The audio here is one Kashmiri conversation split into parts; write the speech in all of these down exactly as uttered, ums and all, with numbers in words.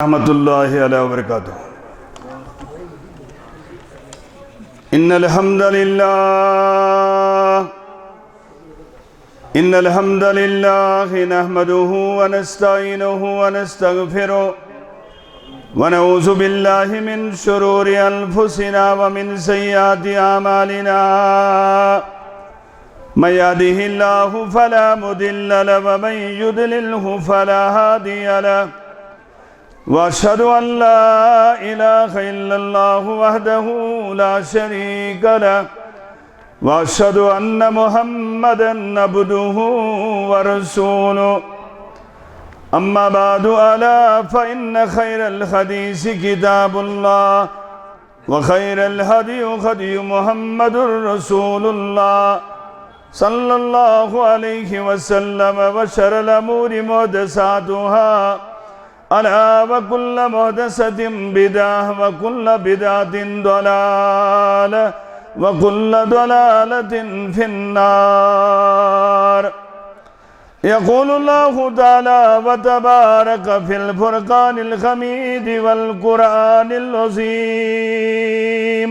ورحمة الله وبركاته. إن الحمد لله، إن الحمد لله نحمده ونستعينه ونستغفره، ونعوذ بالله من شرور أنفسنا ومن سيئات أعمالنا. من يهده الله فلا مضل له، ومن يضلله فلا هادي له. وأشهد أن لا إله إلا الله وحده لا شريك له، وأشهد أن محمدا عبده ورسوله. أما بعد، ألا فإن خير الحديث كتاب الله، وخير الهدي هدي محمد رسول الله صلى الله عليه وسلم، وشر الأمور محدثاتها، ألا وكل محدثة بدعة، وكل بدعة ضلالة، وكل ضلالة في النار. يقول الله تعالى وتبارك في الفرقان الحميد والقرآن العظيم،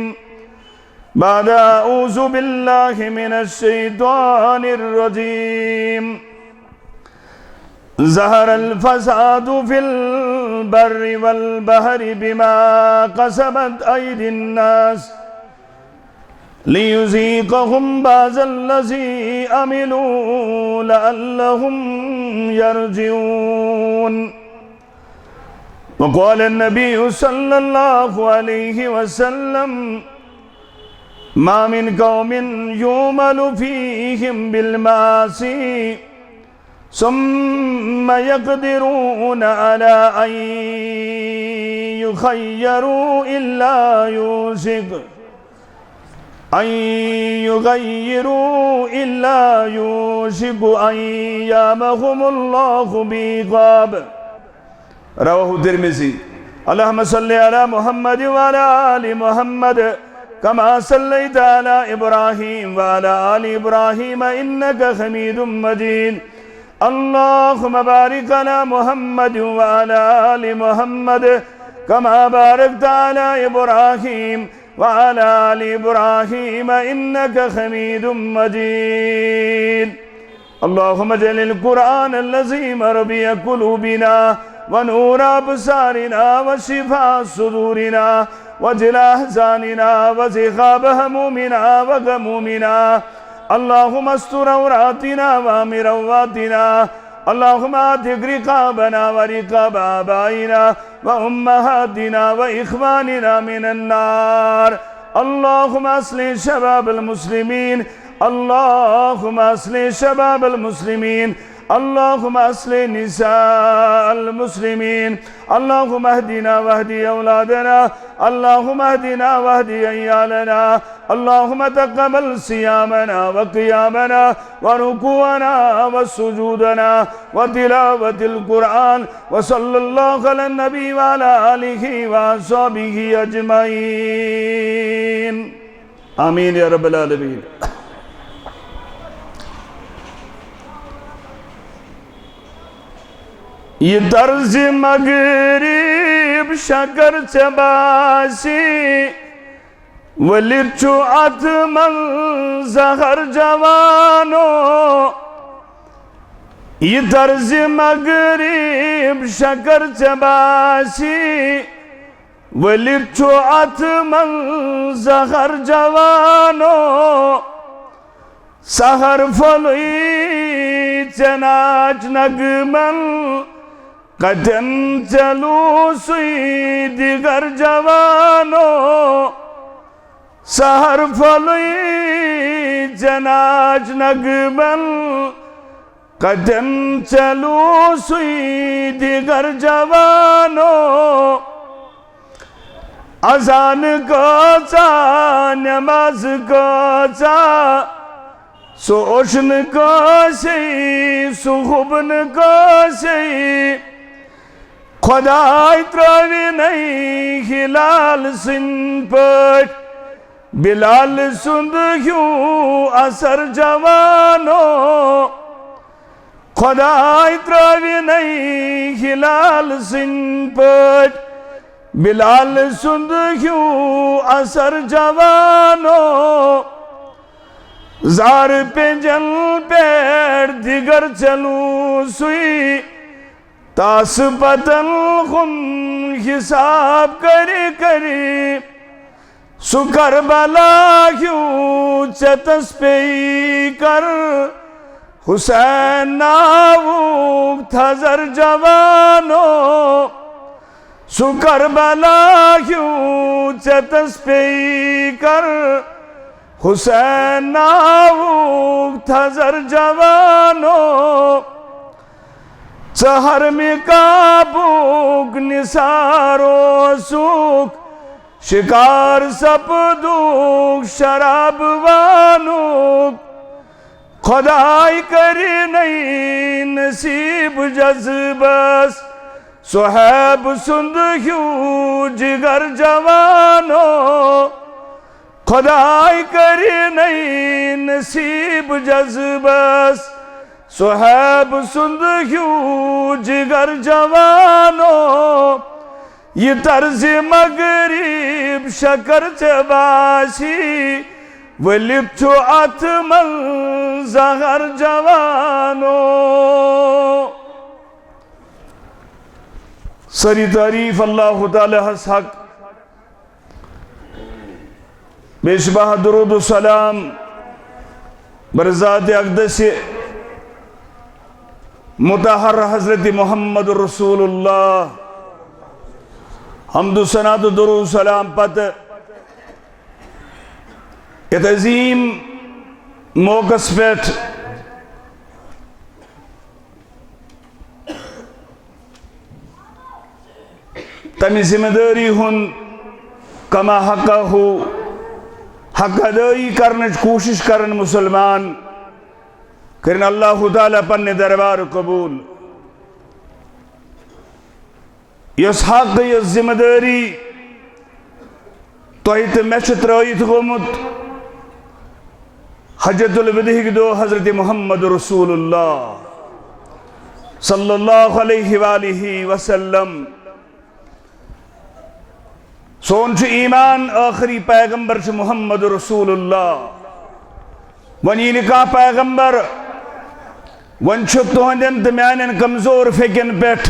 بعد أعوذ بالله من الشيطان الرجيم، ظهر الفساد في البر والبحر بما كسبت أيدي الناس ليذيقهم بعض الذي عملوا لعلهم يرجعون. وقال النبي صلى الله عليه وسلم: ما من قوم يعمل فيهم بالمعاصي ثم يقدرون على أن يغيروا إلا يوشك أن يغيروا إلا يوشك أن يأمهم الله بعقاب. رواه الترمذي. اللهم صل على محمد وعلى آل محمد كما صليت على إبراهيم وعلى آل إبراهيم إنك حميد مجيد. اللهم بارك على محمد وعلى آل محمد كما باركت على إبراهيم وعلى آل إبراهيم إنك حميد مجيد. اللهم اجعل القرآن العظيم ربيع قلوبنا ونور أبصارنا وشفاء صدورنا وجلاء أحزاننا وذهاب همومنا وغمومنا. اللهم استر عوراتنا وآمن روعاتنا. اللهم اعتق رقابنا ورقاب آبائنا وأمهاتنا وإخواننا من النار. اللهم أصلح شباب المسلمين. اللهم أصلح شباب المسلمين. اللهم أصلح نساء المسلمين. اللهم اهدنا واهد أولادنا. اللهم اهدنا واهد عيالنا. اللهم تقبل صيامنا وقيامنا وركوعنا وسجودنا وتلاوة القرآن. وصلى الله على النبي وعلى آله وأصحابه أجمعين. آمين يا رب العالمين. یہِ طرزِ مغرب شکر ژےٚ باسہِ، ؤلِتھ چھُ اَتھ منٛز زہر جوانو۔ یہِ طرزِ مغرب شکر ژےٚ باسہِ، ؤلِتھ چھُ اَتھ منٛز زہر جوانو۔ سحر پھۄلُے ژےٚ ناچ نغمن، کتٮ۪ن ژےٚ لوٗسُے دِگر جوانو۔ سحر پھۄلُے ژےٚ ناچ نغمن، کتٮ۪ن ژےٚ لوٗسُے دِگر جوانو۔ اذان کۭژاہ، نماز کۭژاہ، سُہ اوس نہٕ کٲنٛسے، سُہ ہُب نہٕ کٲنٛسے۔ خۄداے ترٛٲوِنَے ہلال سٕنٛدۍ پٲٹھۍ بلال سُنٛد ہیوٗ اثر جوانو۔ خۄداے ترٛٲوِنَے ہلال سٕنٛدۍ پٲٹھۍ بلال سُنٛد ہیوٗ اثر جوانو۔ زار پینجن پٮ۪ٹھ دِگر ژےٚ لوٗسُے، تاس پتن ہُم حساب کری کری۔ سُہ کربلا ہیوٗ ژےٚ تس پیٚیہِ کر، حسین ناوُک تھزر جوانو۔ سُہ کربلا ہیوٗ ژےٚ تس پیٚیہِ کر، حسین ناوُک تھزر جوانو۔ ژٕ حرمہِ کعبُک نثار اوسُکھ، شکار سپدُکھ شراب وانُک۔ خۄداے کٔرِنَے نصیب جذبس صہیب سُنٛد ہیوٗ جگر جوانو۔ خۄداے کٔرِنَے نصیب جذبس صہیب سُنٛد ہیوٗ جگر جوانو۔ یہِ طرزِ مغرب شکر ژےٚ باسی، ؤلِتھ چھُ اتھ منٛز زہر جوانو۔ سٲری تعریٖف اللہ تعالیٰ ہس حق۔ بیٚیہِ چھُ بہٕ درود و سلام بر ذات اقدس مطہر حضرت محمد رسول اللہ، حمد و ثنا تہٕ درود و سلام پتہٕ یتھ عظیم موقعس پٮ۪ٹھ تمہِ ذمہ دٲری ہُنٛد کما حقہ حق ادٲیی کرنٕچ کوٗشِش کرن مُسلمان، کٔرِن اللہ تعالیٰ پننہِ دربار قبوٗل۔ یۄس حق، یۄس ذمہ دٲری تۄہہِ تہٕ مےٚ چھُ ترٲوِتھ گوٚمُت حجۃ الوداعٕکۍ دۄہ حضرت محمد رسول اللہ صلی اللہ علیہ وآلہ وسلم۔ سون چھُ ایمان ٲخری پیغمبر چھُ محمد رسول اللہ۔ وۄنۍ یی نہٕ کانٛہہ پیغمبر، وۄنۍ چھُ تُہنٛدٮ۪ن تہٕ میانٮ۪ن کمزور پھیٚکٮ۪ن پٮ۪ٹھ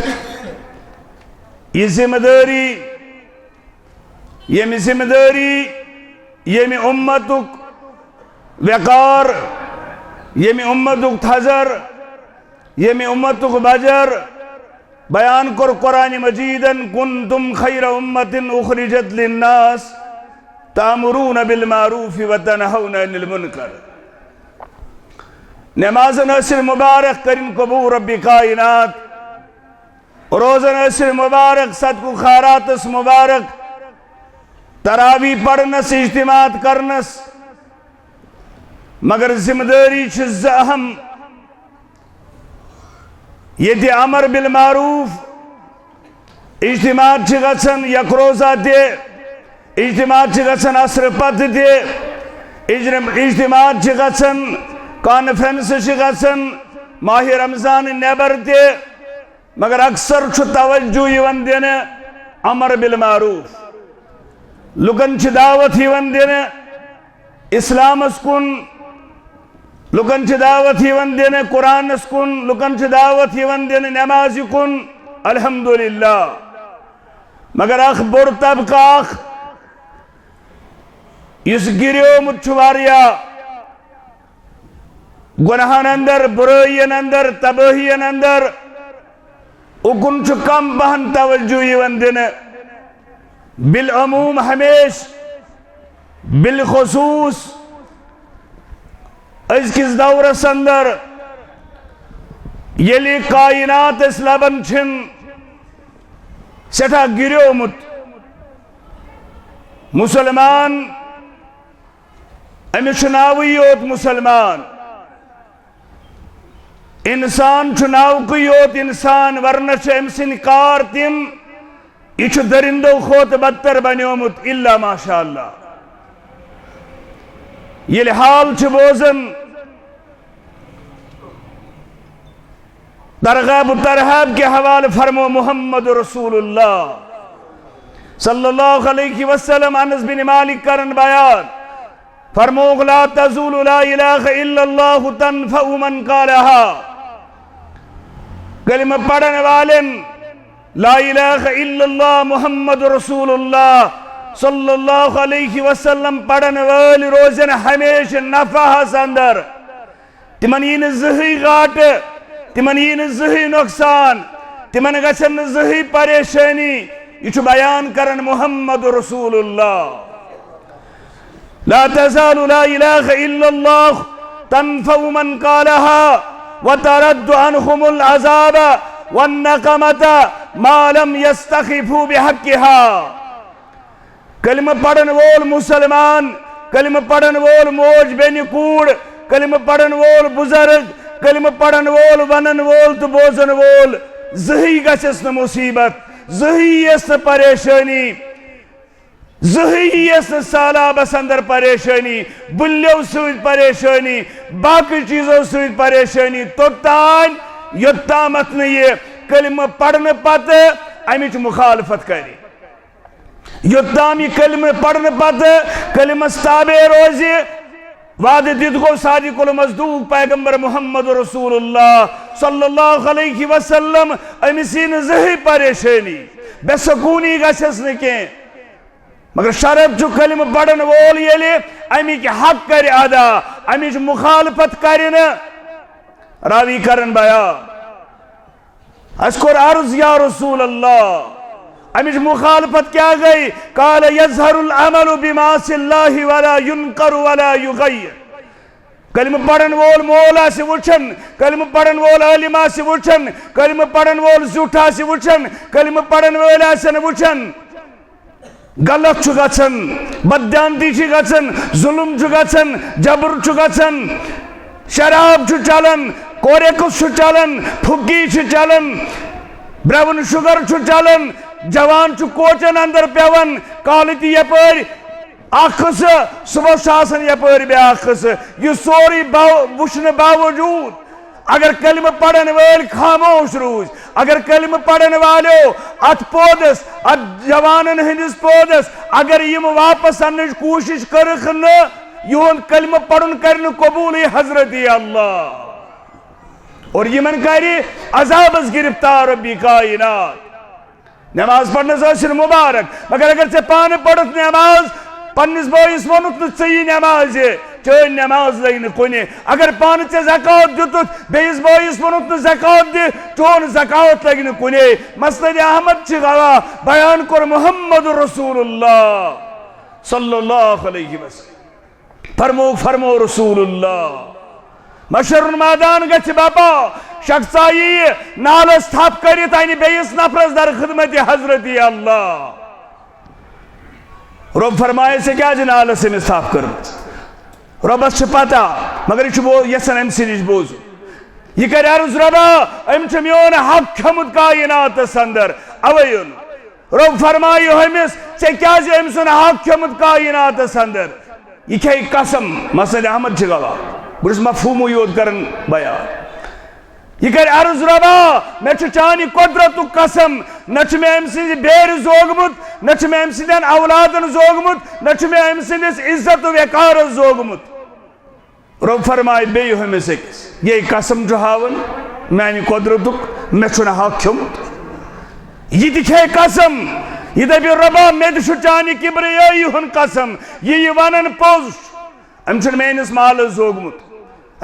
یہِ ذمہ دٲری، ییٚمہِ ذمہ دٲری، ییٚمہِ اُمتُک وقار، ییٚمہِ اُمتُک تھزر، ییٚمہِ اُمتُک بجر بیان کوٚر قرآن مجیدن، "کنتم خیر امة اخرجت للناس تأمرون بالمعروف وتنهون عن المنکر۔" نمازن ٲسِن مبارک، کٔرِن قبول رب کائنات۔ روزن ٲسِن مبارک، صدقہٕ خیراتس مبارک، تراویح پرنس، اجتماعات کرنس۔ مگر ذمہ دٲری چھِ زٕ اہم۔ ییٚتہِ امر بالمعروف اجتماعات چھِ گژھان یک روزہ تہِ، اجتماعات چھِ گژھان عصرٕ پتہٕ تہِ، اجرم-، اجتماعات چھِ گژھان، کانفرنس چھِ گژھان ماہِ رمضان نٮ۪بر تہِ، مگر اکثر چھُ توجہ یِوان دِنہٕ امر بالمعروف، لُکن چھِ دعوت یِوان دِنہٕ اسلامس کُن، لُکن چھِ دعوت یِوان دِنہٕ قرآنس کُن، لُکن چھِ دعوت یِوان دِنہٕ نمازِ کُن، الحمدللہ۔ مگر اکھ بوٚڑ طبقہٕ اکھ یُس گِریومُت چھُ واریاہ گۄناہن اندر، بُرٲیین اندر، تبٲہین اندر، اُکُن چھُ کم پہن توجہ یِوان دِنہٕ۔ بالعموم ہمیشہ، بالخصوص أزکِس دورس اندر ییٚلہِ کائنات أسۍ لبان چھِن سٮ۪ٹھاہ گِریومُت، مُسلمان، أمِس چھُ ناوٕے یوت مُسلمان۔ انسان چھُ ناوکُے یوت انسان، ورنہ چھِ أمۍ سٕنٛدۍ کار تِم، یہِ چھُ دٔرِندو کھۄتہٕ بدتر بنیومُت، الا ماشاء اللہ۔ ییٚلہِ حال چھِ بوزان، ترغیب و ترہیب کے حوالے فرمو محمد رسول اللہ صلی اللہ علیہ وسلم۔ انس بن مالک کرن بیان، فرموک، لا تزول لا الہ الا اللہ تنفع من قالها۔ کلمہ پڑھن والن، لا الہ الا اللہ محمد رسول اللہ صلی اللہ علیہ وسلم پڑھن وٲلۍ روزن ہمیشہ نفعس اندر۔ تمن یی نہٕ زٕہٕے گاٹہٕ، تمن یی نہٕ زٕہٕے نۄقصان، تمن گژھن نہٕ زٕہٕے پریشٲنی۔ یہِ چھُ بیان کران محمد رسول اللہ۔ لا تزال لا الہ الا اللہ تنفع من قالها وترد عنهم العذاب والنقمة ما لم يستخفوا بحقها۔ کلمہ پرن وول مسلمان، کلمہ پرن وول موج بیٚنہِ کوٗر، کلمہ پرن وول بزرگ، کلمہ پرن وول ونن وول تہٕ بوزن وول، زٕہٕے گژھٮ۪س نہٕ مصیبت، زٕہٕے یِیَس نہٕ پریشٲنی، زٕہٕے یِیَس نہٕ سہلابس اندر پریشٲنی، بُلیو سۭتۍ پریشٲنی، باقٕے چیٖزو سۭتۍ پریشٲنی، توٚتام یوٚتامتھ نہٕ یہِ کلمہ پرنہٕ پتہٕ امِچ مخالفت کرِ۔ یوٚتام یہِ کلمہٕ پرنہٕ پتہٕ کلمس تابع روزِ، وعدٕ دِتھ گوٚو صادق المصدوق پیغمبر محمد رسول اللہ صلی اللہ علیہ وسلم، أمِس یی نہٕ زٕہٕے پریشٲنی، بے سکوٗنی گژھٮ۪س نہٕ کینٛہہ۔ مگر شرط چھُ کلمہٕ پرن وول ییٚلہِ اَمِکۍ حق کرِ ادا، اَمِچ مخالفت کرِ نہٕ۔ راوی کرن بیان، اسہِ کوٚر عرض، یا رسول اللہ، امِچ مخالفت کیا گئی؟ قال یظہر العمل بمعاصی اللہ ولا ینکر ولا یغیر۔ کلمہ پرن وول مول آسہِ وٕچھان، کلمہ پرن وول عالم آسہِ وٕچھان، کلمہ پرن وول زیُٹھ آسہِ وٕچھان، کلمہ پرن وٲلۍ آسن وٕچھان۔ غلط چھُ گژھان، بددیانتی چھِ گژھان، ظلم چھُ گژھان، جبر چھُ گژھان، شراب چھُ چلان، کوریکس چھُ چلان، پھُکی چھِ چلان، براؤن شوگر چھُ چلان، جوان چھُ کوچن اندر پیوان، کالہٕ تہِ یپٲرۍ اکھ قٕصہٕ، صبحس چھُ آسان یپٲرۍ بیاکھ قٕصہٕ۔ یہِ سورُے باو-، وٕچھنہٕ باوجود اگر کلمہٕ پرن وٲلۍ خاموش روٗدۍ، اگر کلمہٕ پرن والیو اتھ پودس، اتھ جوانن ہٕنٛدِس پودس، اگر یِم واپس اننٕچ کوٗشش کٔرٕکھ نہٕ، یِہُنٛد کلمہٕ پرُن کرِ نہٕ قبوٗلٕے حضرت اللہ، اور یِمن کرِ عذابس گرفتار ربِ کائنات۔ نماز پرنس ٲسِن مبارک، مگر اگر ژےٚ پانہٕ پٔرٕتھ نماز، پننِس بٲیِس ووٚنُتھ نہٕ ژٕ یہِ نمازِ، چٲنۍ نماز لگہِ نہٕ کُنہِ۔ اگر پانہٕ ژےٚ زکوٰۃ دیُتُتھ، بیٚیِس بٲیِس ووٚنُتھ نہٕ زکوٰۃ دِ، چون زکوٰۃ لگہِ نہٕ کُنے۔ مسند احمد چھِ گواہ، بیان کوٚر محمد رسول اللہ صلی اللہ علیہ وسلم۔ فرموک، فرمو رسول اللہ۔ محشر میدان گژھِ بپا، شخصا ییہِ نالس تھپھ کٔرِتھ انہِ بیٚیِس نفرس در خدمت حضرت اللہ۔ رب فرمایہِ، ژےٚ کیازِ نالس أمِس تھپھ کٔرمٕژ؟ ربس چھِ پتہ، مگر یہِ چھُ بو-، یژھان أمۍ سٕے نِش بوزُن۔ یہِ کرِ عرض، ربا، أمۍ چھُ میون حق کھیوٚمُت کائناتس اندر، اوے اوٚن۔ رب فرمایہِ ہُمِس، ژےٚ کیازِ أمۍ سُنٛد حق کھیوٚمُت کائناتس اندر؟ یہِ کھیٚیہِ قسم، مسند احمد چھِ گواہ، بہٕ چھُس مفہومٕے یوت کران بیان۔ یہِ کرِ عرض، ربا، مےٚ چھُ چانہِ قۄدرتُک قسم، نہ چھُ مےٚ أمۍ سٕنٛزِ بیرِ زوگمُت، نہ چھُ مےٚ أمۍ سٕنٛدٮ۪ن اولادن زوگمُت، نہ چھُ مےٚ أمۍ سٕنٛدِس عزت و وقارس زوگمُت۔ رب فرمایہِ بیٚیہِ ہُمِس أکِس، یے قسم چھُ ہاوان میانہِ قۄدرتُک، مےٚ چھُنہٕ حق کھیوٚمُت۔ یہِ تہِ کھیٚیہِ قسم، یہِ دَپہِ، رۄبا، مےٚ تہِ چھُ چانہِ کبریٲیی ہُنٛد قسم، یہِ یہِ ونان پوٚز چھُ۔ أمۍ چھُنہٕ میٲنِس مالس زوگمُت،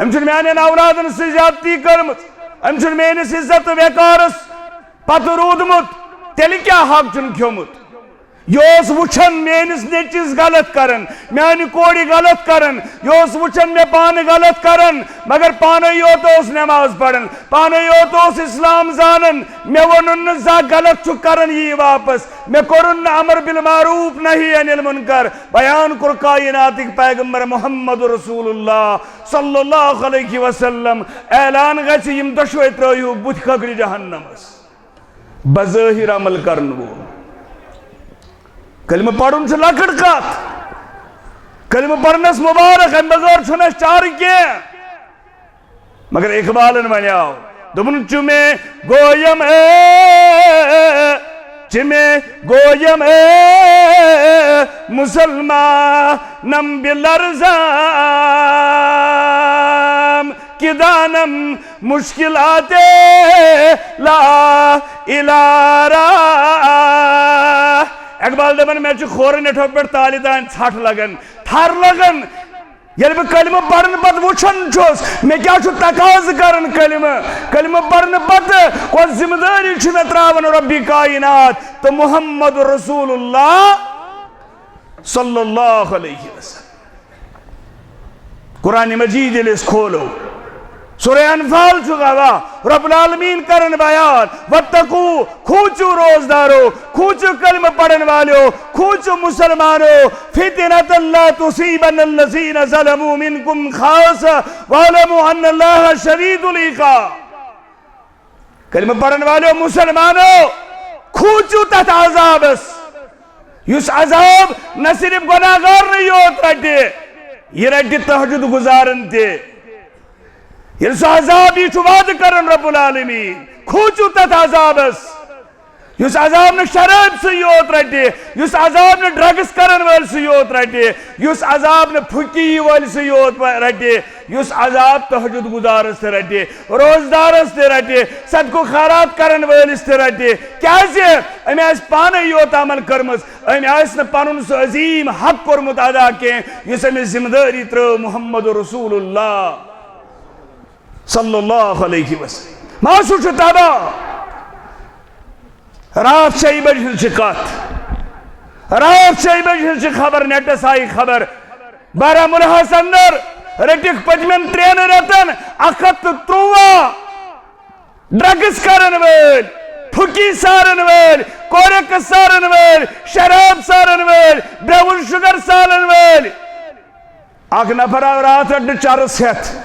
أمۍ چھُنہٕ میانٮ۪ن اولادن سۭتۍ زیادتی کٔرمٕژ، أمۍ چھُنہٕ میٲنِس عزت تہٕ وقارس پتہٕ روٗدمُت، تیٚلہِ کیٛاہ حق چھُنہٕ کھیوٚمُت؟ یہِ اوس وٕچھان میٲنِس نیٚچِس غلط کران، میانہِ کورِ غلط کران، یہِ اوس وٕچھان مےٚ پانہٕ غلط کران، مگر پانے یوت اوس نماز پران، پانے یوت اوس اسلام زانان۔ مےٚ ووٚنُن نہٕ زانٛہہ غلط چھُ کران، یی واپس۔ مےٚ کوٚرُن نہٕ امر بالمعروف نہی عن المنکر۔ بیان کوٚر کائناتٕکۍ پیغمبر محمد رسول اللہ صلی اللہ علیہ وسلم۔ اعلان گژھِ، یِم دۄشوے ترٲیِو بُتھِ کھکھرِ جہنمس۔ بظٲہِر عمل کرن وول۔ کلمہٕ پرُن چھُ لۄکٕٹ کتھ۔ کلمہٕ پرنس مبارک، امہِ بغٲر چھُنہٕ اسہِ چارٕ کینٛہہ۔ مگر اقبالن ونیاو، دوٚپُن، چُمے گویم اے، چُمے گویم اے، مسلمانم بلرزام، کدانم مشکلات لا الارا۔ اقبال دپان، مےٚ چھُ کھورٕ نیٹھو پٮ۪ٹھ تالہِ تام ژھٹھ لگان، تھر لگان۔ ییٚلہِ بہٕ کلمہٕ پرنہٕ پتہٕ وٕچھان چھُس، مےٚ کیٛاہ چھُ تقاضہٕ کران کلمہٕ؟ کلمہٕ پرنہٕ پتہٕ کۄس ذمہٕ دٲری چھِ مےٚ تراوان رۄبِ کائنات تہٕ محمد رسول اللہ صلی اللہ علیہ وسلم؟ قرآن مجید ییٚلہِ أسۍ کھولو، سورہ انفال چھُ گواہ، رب العالمین کرن بیان، واتقوا، کھوٗژِو روزدارو، کھوٗژِو کلمہٕ پرن والیو، کھوٗژِو مسلمانو، فتنة لا تصيبن الذين ظلموا منكم خاصة واعلموا أن الله شديد العقاب۔ کلمہٕ پرن والیو مسلمانو، کھوٗژِو تتھ عذابس، یُس عذاب نہ صرف گناہگارنٕے یوت رٹہِ، یہِ رٹہِ تہجد گزارن تہِ۔ ییٚلہِ سُہ عذاب یی چھُ وعدٕ کران رب العالمین، کھوٗژِو تتھ عذابس، یُس عذاب نہٕ شرٲبۍ سٕے یوت رٹہِ، یُس عذاب نہٕ ڈرگس کرن وٲلۍ سٕے یوت رٹہِ، یُس عذاب نہٕ پھُکی وٲلۍ سٕے یوت رٹہِ، یُس عذاب تہجد گزارس تہِ رٹہِ، روزدارس تہِ رٹہِ، صدقہٕ خیرات کرن وٲلِس تہِ رٹہِ۔ کیازِ؟ أمۍ آسہِ پانے یوت عمل کٔرمٕژ، أمۍ آسہِ نہٕ پنُن سُہ عظیم حق کوٚرمُت ادا کینٛہہ، یُس أمِس ذمہٕ دٲری ترٲو محمد رسول اللہ صلی اللہ علیہ وسلم۔ ما سُہ چھُ تباہ۔ راتھ شیٚیہِ بجہِ ہٕنٛز چھِ کتھ، راتھ شیٚیہِ بجہِ ہٕنٛز چھِ خبر، نیٹس آیہِ خبر، بارہمولہس اندر رٔٹِکھ پٔتمٮ۪ن ترٛٮ۪ن رٮ۪تن اکھ ہتھ تہٕ ترٛواہ ڈرگس کرن وٲلۍ، پھُکی سارن وٲلۍ، کورک سارن وٲلۍ، شراب سارن وٲلۍ، برٛاون شُگر سارن وٲلۍ۔ اکھ نفر آو راتھ رٹنہٕ چرس ہٮ۪تھ۔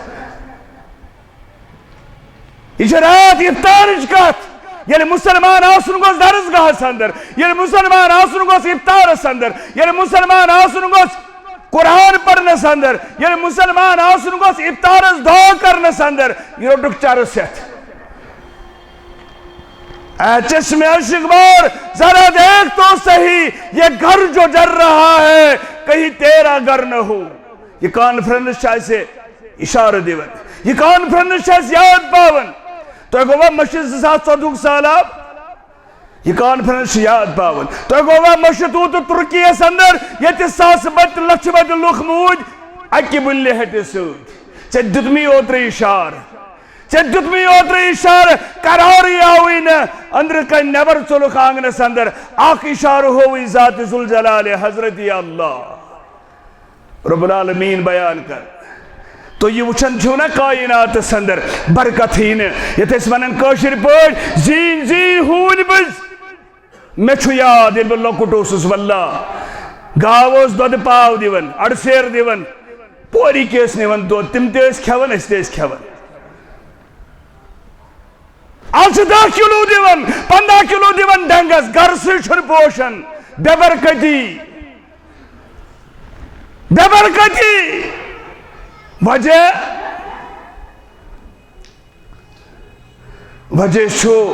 یہِ چھِ راتھ افطارٕچ کتھ۔ ییٚلہِ مسلمان آسُن گوٚژھ درسگاہس اندر، ییٚلہِ مسلمان آسُن گوٚژھ افطارس اندر، ییٚلہِ مسلمان آسُن گوٚژھ قرآن پرنس اندر، ییٚلہِ مسلمان آسُن گوٚژھ افطارس دعا کرنس اندر، یہِ روٚٹُکھ چرس ہٮ۪تھ۔ اے چشم اشکبار، ذرا دیکھ تو صحیح، یہ گھر جو جل رہا ہے، کہیں تیرا گھر نہ ہو۔ یہ کانفرنس چھِ اَسہِ اشارٕ دِوان۔ یہ کانفرنس چھِ اَسہِ یاد پاوان۔ تۄہہِ گوٚوا مٔشِتھ زٕ ساس ژۄدہُک سہلاب؟ یہ کانفرنس چھِ یاد پاوان۔ تۄہہِ گوٚوا مٔشِتھ اوٗترٕ ترکیَس اندر، ییٚتہِ ساسہٕ بٔدۍ لچھِ بٔدۍ لُکھ موٗدۍ اکہِ بُنلہِ ہٹہِ سۭتۍ؟ ژےٚ دیُتمُے اوترٕ اشارٕ۔ ژےٚ دیُتمُے اوترٕ اشارٕ، قرارٕے آوٕے نہٕ۔ أنٛدرٕ کنہِ نٮ۪بر ژوٚلُکھ آنگنس اندر، اکھ اشارٕ ہووٕے ذات ذوالجلال حضرت اللہ۔ رب العالمین بیان کر۔ تُہۍ یہِ وٕچھان چھِو نا کائناتس اندر برکتھٕے نہٕ، یتھ أسۍ ونان کٲشِر پٲٹھۍ، زیٖنۍ زیٖنۍ ہوٗنۍ بٔزۍ۔ مےٚ چھُ یاد، ییٚلہِ بہٕ لۄکُٹ اوسُس، واللہ، گاو ٲس دۄدٕ پاو دِوان، اَڑٕ سیر دِوان، پوری کیس نِوان دۄد، تِم تہِ ٲسۍ کھٮ۪وان، أسۍ تہِ ٲسۍ کھٮ۪وان۔ آز چھِ دَہ کِلوٗ دِوان، پنٛداہ کِلوٗ دِوان ڈنٛگس، گرٕ سٕے چھُنہٕ پوشان۔ بے برکتی، بے برکتی۔ وجہ، وجہ چھُ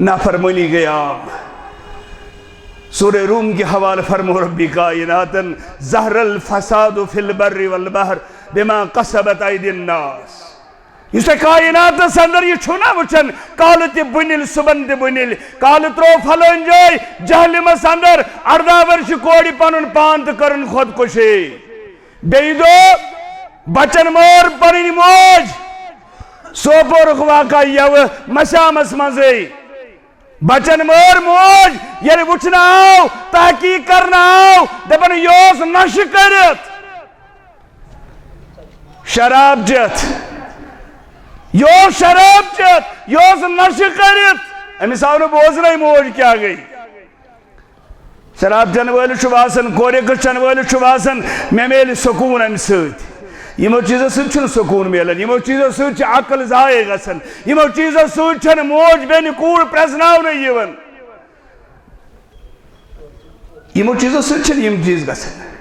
نافرمٲنی گٔے عام۔ سورہ روم کہِ حوالہٕ فرمو ربِ کائناتن، ظہر الفساد فی البر والبحر بما کسبت ایدی الناس۔ یُس تۄہہِ کائناتس اندر یہِ چھُو نا وٕچھان، کالہٕ تہِ بُنِل، صُبحن تہِ بُنِل، کالہٕ ترٛوو فلٲنۍ جایہِ جہلمس اندر ارداہ ؤرشہِ کورِ پنُن پان تہٕ کٔرٕن خودکُشی۔ بیٚیہِ دۄہ بچن مٲر پنٕنۍ موج۔ سوپورُک واقعہ یَوٕ مسامس منٛزٕے۔ بچن مٲر موج ییٚلہِ وٕچھنہٕ آو، تحقیق کرنہٕ آو، دپان، یہِ اوس نشہٕ کٔرِتھ، شراب چٮ۪تھ۔ یہِ اوس شراب چٮ۪تھ، یہِ اوس نشہٕ کٔرِتھ۔ أمِس آو نہٕ بوزنَے موج کیٛاہ گٔے۔ شراب چٮ۪نہٕ وٲلِس چھُ باسان، کورِ کٔژ چٮ۪نہٕ وٲلِس چھُ باسان، مےٚ میلہِ سکوٗن اَمہِ سۭتۍ۔ یِمو چیٖزو سۭتۍ چھُنہٕ سکوٗن میلان، یِمو چیٖزو سۭتۍ چھِ عقل ضایع گژھان، یِمو چیٖزو سۭتۍ چھَنہٕ موج بیٚنہِ کوٗر پرٛزناونہٕ یِوان۔ یِمو چیٖزو سۭتۍ چھِنہٕ یِم چیٖز گژھان۔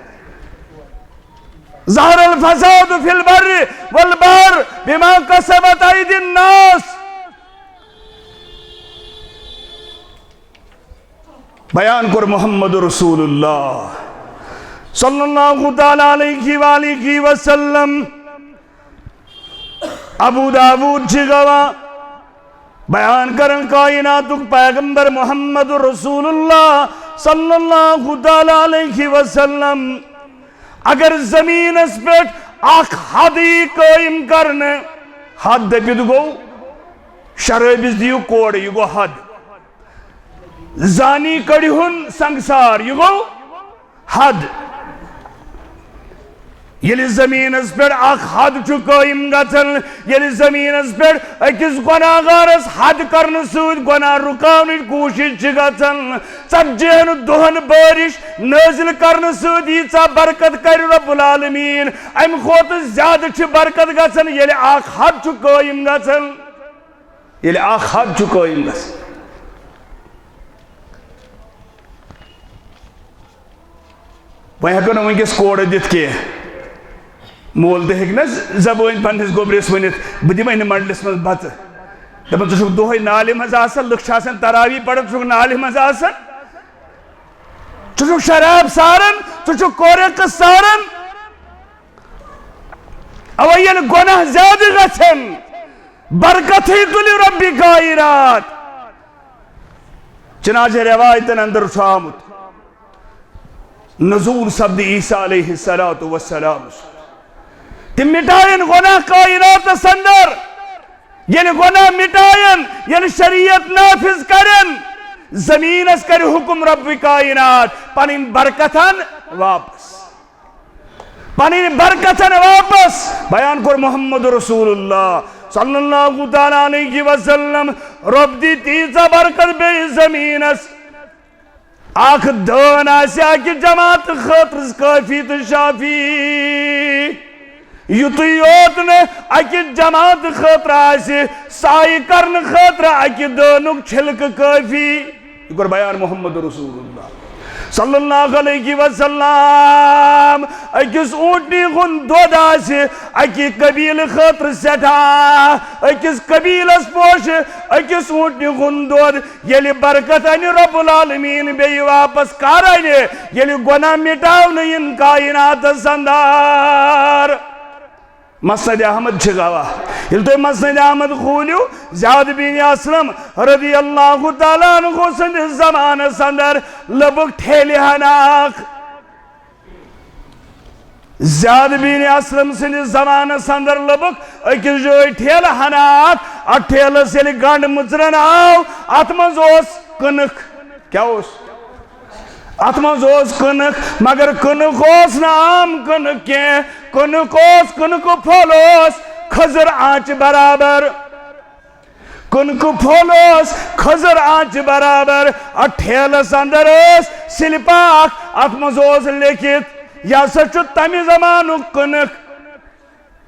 ظہر الفساد فی البر والبحر بما کسبت ایدی الناس۔ بیان کوٚر محمد رسول اللہ صلی اللہ تعالی علیہ وآلہ وسلم۔ ابو داود چھِ گواہ، بیان کرن کائناتُک پیغمبر محمد رسول اللہ صلی اللہ تعالی علیہ وسلم۔ اگر زمینس پٮ۪ٹھ اکھ حد یی قٲیِم کرنہٕ، حد دٔپِتھ گوٚو شرٲبِس دِیِو کوڑٕ، یہِ گوٚو حد۔ زانی کٔڑِہُن سنگسار، یہِ گوٚو حد۔ ییٚلہِ زمینس پٮ۪ٹھ اکھ حد چھُ قٲیِم گژھان، ییٚلہِ زمینس پٮ۪ٹھ أکِس گۄناہگارس حد کرنہٕ سۭتۍ گۄناہ رُکاونٕچ کوٗشش چھِ گژھان، ژتجی ہن دۄہن بٲرِش نٲزِل کرنہٕ سۭتۍ ییٖژاہ برکت کرِ رب العالمین، امہِ کھۄتہٕ زیادٕ چھِ برکت گژھان، ییٚلہِ اکھ حد چھُ قٲیِم گژھان۔ ییٚلہِ اکھ حد چھُ قٲیِم گژھان۔ وۄنۍ ہٮ۪کو نہٕ وٕنکیٚس کوڑٕ دِتھ کینٛہہ۔ مول تہِ ہیٚکہِ نہ زبٲنۍ پننِس گوٚبرِس ؤنِتھ، "بہٕ دِمے نہٕ منڈلِس منٛز بتہٕ۔" دپان، "ژٕ چھُکھ دۄہے نالہِ منٛز آسان، لُکھ چھِ آسان تراویح پران، ژٕ چھُکھ نالہِ منٛز آسان، ژٕ چھُکھ شراب ساران، ژٕ چھُکھ کورِ قٕصہٕ ساران۔" اَوَے ییٚلہِ گۄناہ زیادٕ گژھن، برکتھٕے تُلہِ رۄبِ کائنات۔ چنانچہ روایتن اندر چھُ آمُت، نزول سپدِ عیسیٰ علیہ الصلوۃ والسلام۔ تِم مٹاین گۄناہ کائناتس اندر۔ ییٚلہِ گۄناہ مٹاین، ییٚلہِ شریعت نافذ کرن، زمینس کرِ حکم رب کائنات پنٕنۍ برکتن واپس۔ پنٕنۍ برکتن واپس۔ بیان کوٚر محمد رسول اللہ صلی اللہ تعالیٰ علیہ وسلم، رۄب دی تیٖژاہ برکت بیٚیہِ زمینس۔ اکھ دٲن آسہِ اکہِ جماعت خٲطرٕ کٲفی تہٕ شافی۔ یُتُے یوت نہٕ اکہِ جماعت خٲطرٕ آسہِ سعی کرنہٕ خٲطرٕ اکہِ دٲنُک چھِلکہٕ کٲفی۔ یہِ کوٚر بیان محمد رسول اللہ صلی اللہ علیہ وسلم۔ أکِس اوٗنٹنہِ ہُنٛد دۄد آسہِ اَکہِ قبیلہٕ خٲطرٕ سٮ۪ٹھاہ، أکِس قبیلس پوشہِ أکِس اوٗنٹنہِ ہُنٛد دۄد۔ ییٚلہِ برکت اَنہِ رب العالمین بیٚیہِ واپس، کر اَنہِ؟ ییٚلہِ گۄناہ مٹاونہٕ یِن کائناتس اندر۔ مسند احمد چھِ گواہ۔ ییٚلہِ تُہۍ مسند احمد کھوٗلِو، زیاد بن اسلم رضی اللہ تعالیٰ عنہ سٕنٛدِس زمانس اندر لٔبٕکھ ٹھیلہِ ہنا اکھ۔ زیاد بن اسلم سٕنٛدِس زمانس اندر لٔبٕکھ أکِس جایہِ ٹھیلہٕ ہنا اکھ۔ اتھ ٹھیلس ییٚلہِ گنڈ مٕژرن آو، اتھ منٛز اوس کٕنٕک۔ کیٛاہ اوس؟ اتھ منٛز اوس کٕنٕک، مگر کٕنٕک اوس نہٕ عام کٕنٕک کینٛہہ۔ کٕنٕک اوس، کٕنکہٕ پھوٚل اوس کھٔزٕر آنٛچہِ برابر۔ کٕنکہٕ پھوٚل اوس کھٔزٕر آنٛچہِ برابر۔ اتھ ٹھیلس اندر ٲس سِلپا اکھ، اتھ منٛز اوس لیکھِتھ، یہِ ہسا چھُ تمہِ زمانُک کٕنٕک۔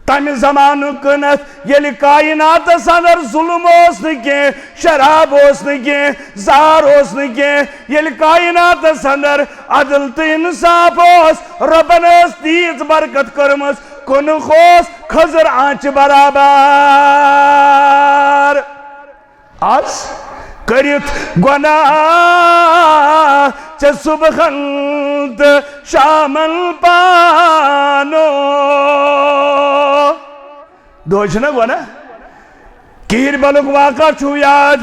تمہِ زمانہٕ کٕنتھ، ییٚلہِ کائناتس اندر ظلم اوس نہٕ کینٛہہ، شراب اوس نہٕ کینٛہہ، زار اوس نہٕ کینٛہہ، ییٚلہِ کائناتس اندر عدل تہٕ انصاف اوس، رۄبن ٲس تیٖژ برکت کٔرمٕژ، کٕنٕک اوس کھٔزٕر آنٛچہِ برابر۔ از کٔرِتھ گۄناہ ژےٚ صبحن تہٕ شامن پانو۔ دۄہے چھُنہ گۄناہ؟ کِہِرۍ بلُک واقعہ چھُو یاد؟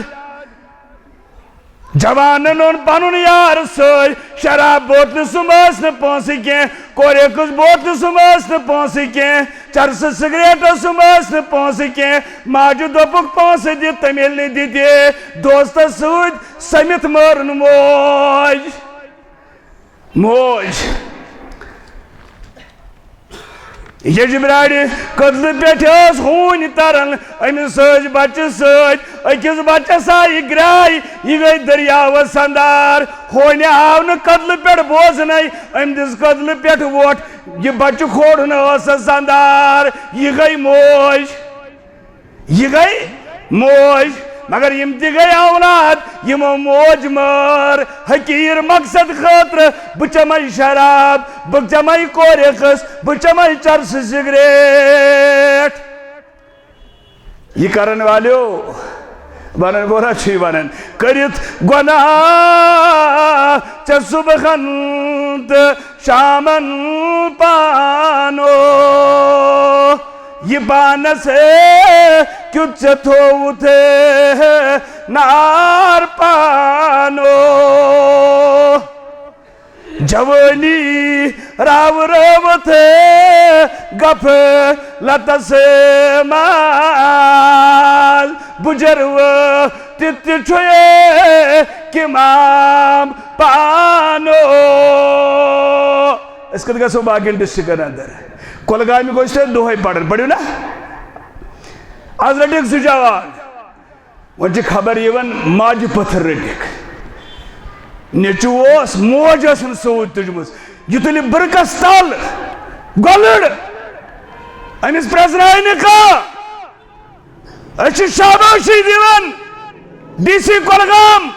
جوانن اوٚن پنُن یار سۭتۍ، شراب بوتلہِ سُم ٲس نہٕ پونٛسہٕ کینٛہہ، کورِ کٔژ بوتلہِ سُم ٲس نہٕ پونٛسہٕ کینٛہہ، چرسہٕ سگریٹس سُم ٲس نہٕ پونٛسہٕ کینٛہہ۔ ماجہِ دوٚپُکھ، "پونٛسہٕ دِ"، تٔمۍ ییٚلہِ نہٕ دِتہِ، دوستس سۭتۍ سٔمِتھ مٲرٕن موج۔ موج۔ یجہِ براڑِ کدلہٕ پٮ۪ٹھ ٲس ہوٗنۍ تران، أمِس ٲسۍ بچہِ سۭتۍ۔ أکِس بچس آیہِ گراے، یہِ گٔے دٔریاوس اندر۔ ہوٗنہِ آو نہٕ کدلہٕ پٮ۪ٹھ بوزنے، أمۍ دِژ کدلہٕ پٮ۪ٹھ وۄٹھ، یہِ بچہِ کھولُن ٲسس اندر۔ یہِ گٔے موج۔ یہِ گٔے موج، مگر یِم تہِ گٔے اولاد، یِمو موج مٲر۔ حقیٖر مقصد خٲطرٕ، بہٕ چمے شراب، بہٕ چمے کورِ کٔژ، بہٕ چمے چرسہٕ سگریٹ۔ یہِ کرن والیو، ونان وولا چھی ونان، کٔرِتھ گۄناہ ژےٚ صبحن تہٕ شامن پانو۔ یہِ پانس ہے کیُتھ ژےٚ تھووُتھ ہے نار پانو۔ جوانی راو رٲوتھ غفلتس منٛز، بُجر ؤٹِتھ تہِ چھُ اے کِمام پانو۔ أسۍ کتھ گژھو باقین ڈسٹرکن اندر؟ کۄلگامہِ گوٚژھ تۄہہِ دۄہے پرن، پٔرِو نا؟ از رٔٹِکھ زٕ جوان۔ وۄنۍ چھِ خبر یِوان ماجہِ پٔتھٕر رٔٹِکھ۔ نیٚچوٗ اوس، موج ٲسٕن سۭتۍ تُجمٕژ۔ یہِ تُلہِ بٕرکس تل گۄلُر، أمِس پرٛزنایہِ نہٕ کانٛہہ۔ أسۍ چھِ شابٲشی دِوان D C Kulgam,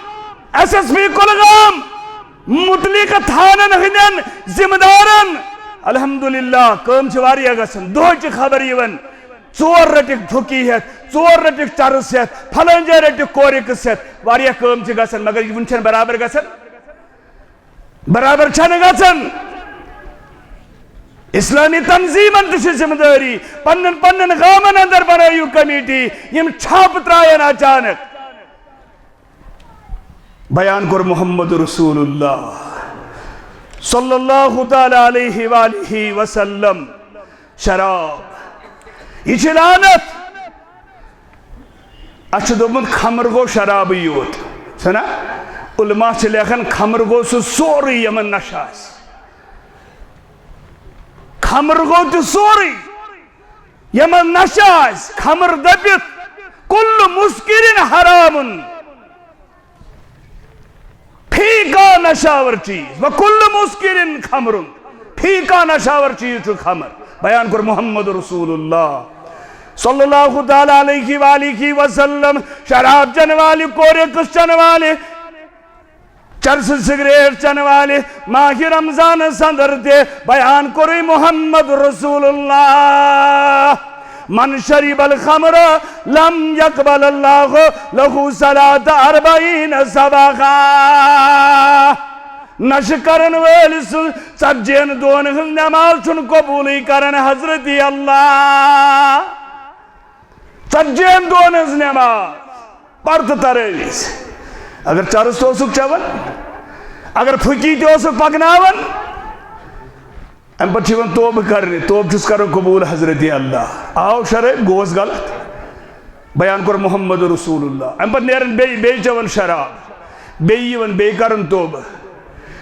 S S P Kulgam, مُتعلقہٕ تھانن ہٕنٛدٮ۪ن ذمہٕ دارن۔ الحمدللہ، کٲم چھِ واریاہ گژھان۔ دۄہے چھِ خبر یِوان، ژور رٔٹِکھ پھُکی ہٮ۪تھ، ژور رٔٹِکھ چرس ہٮ۪تھ، فلٲنۍ جایہِ رٔٹِکھ کورِ قٕصہٕ ہٮ۪تھ۔ واریاہ کٲم چھِ گژھان، مگر یہِ وُنہِ چھَنہٕ برابر گژھان۔ برابر چھَنہٕ گژھان۔ اسلامی تنظیمن تہِ چھِ ذمہٕ دٲری، پننٮ۪ن پننٮ۪ن گامن اندر بنٲیِو کمیٹی، یِم چھاپہٕ ترٛایَن اچانک۔ بیان کوٚر محمد رسول اللہ صلی اللہ تعالی علیہ وآلہ وسلم۔ شراب، یہِ چھِ لعنت۔ اَسہِ چھُ دوٚپمُت، خمر گوٚو شرابٕے یوت۔ چھُنہ؟ علماء چھِ لیکھان، خمر گوٚو سُہ سورُے یِمن نشہٕ آسہِ۔ خمر گوٚو تہِ سورُے یِمن نشہٕ آسہِ۔ خمر دٔپِتھ، کُلُّ مُسکِرٍ حرامٌ۔ فی کانٛہہ نشاور چیز، وکل مسکرن خمرن، فی کانٛہہ نشاور چیز چھُ خمر۔ بیان کوٚر محمد رسول اللہ صلی اللہ تعالی علیہ وآلہ وسلم۔ شراب چنہٕ والہِ، کورِ قٕصہٕ چنہٕ والہِ، چرس سگریٹ چنہٕ والہِ، ماہِ رمضانس اندر تہِ۔ بیان کوٚرُے محمد رسول اللہ، من شرب الخمر لم یقبل اللہ لہ صلاۃ اربعین صباحا۔ نشہٕ کرن وٲلۍ سٕنٛز ژتجی ہن دۄہن ہٕنٛز نماز چھُنہٕ قبوٗلٕے کران حضرت اللہ۔ ژتجی ہن دۄہن ہٕنٛز نماز، پرتہٕ ترٲوِس۔ اگر چرس تہِ اوسُکھ چٮ۪وان، اگر پھُکی تہِ اوسُکھ پکناوان، امہِ پتہٕ چھُ یِوان توبہٕ کرنہِ، توبہٕ چھُس کران قبوٗل حضرت اللہ۔ آو شرٲبۍ، گوس غلط، بیان کوٚر محمد رسول اللہ۔ امہِ پتہٕ نیران بیٚیہِ، بیٚیہِ چٮ۪وان شراب، بیٚیہِ یِوان، بیٚیہِ کران توبہٕ۔